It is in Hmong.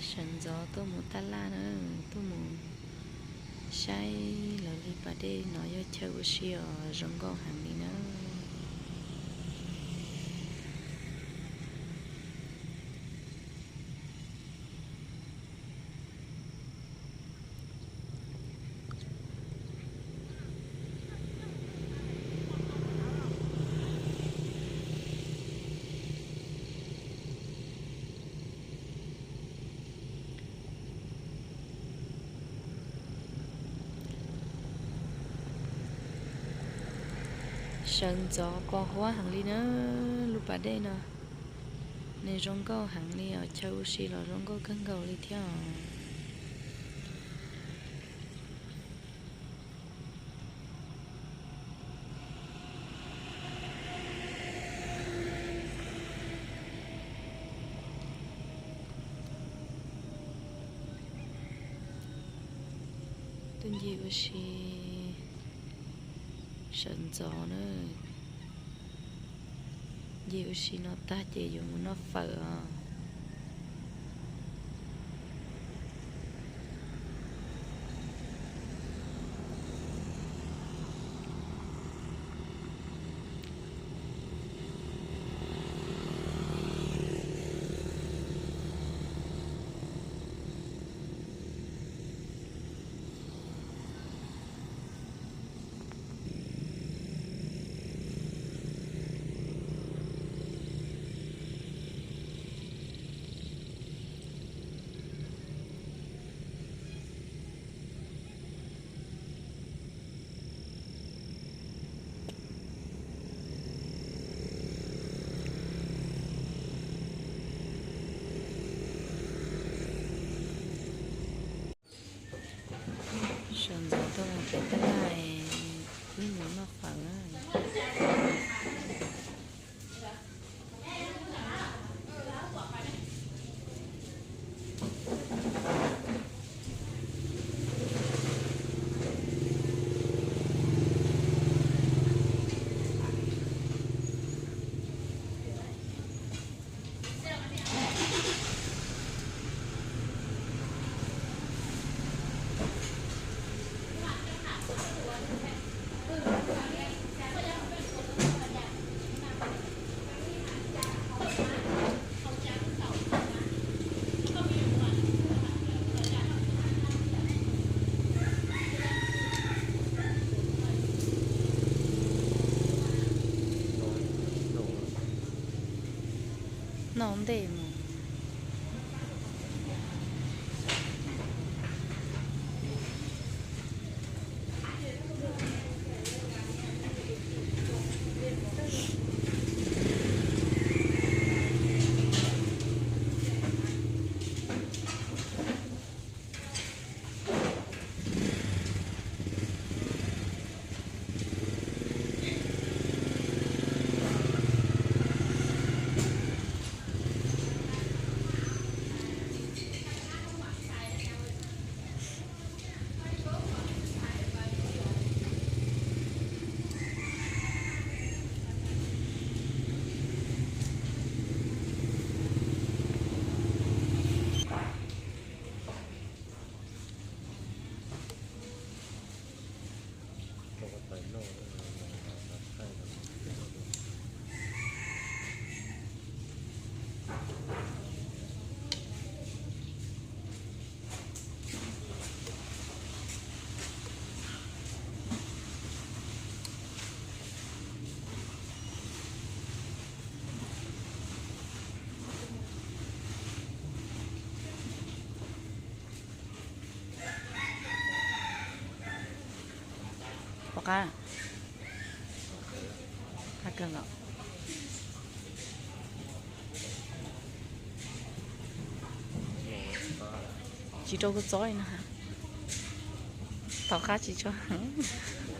Sawv ntxov tuaj mus taj laj na, tuaj mus saib lawv li pas dej no yog chaw ua si os, zoo nkauj heev li na. Sawv ntxov pos huab heev li na, lub pas dej no nws zoo nkauj heev li os, chaw ua si los zoo nkauj kawg nkaus li thiab os. Tuaj nce ua si sawv ntxov na. Nce ua si no tag ces yuav mus noj fawm os. Sawv ntxov tuaj mus pem taj laj, wb mus noj fawm na. Noj ntej mus. Pom qab, qab kawg nkaus. Tsis rau kua txob li no. Tom qab tsis tso heev.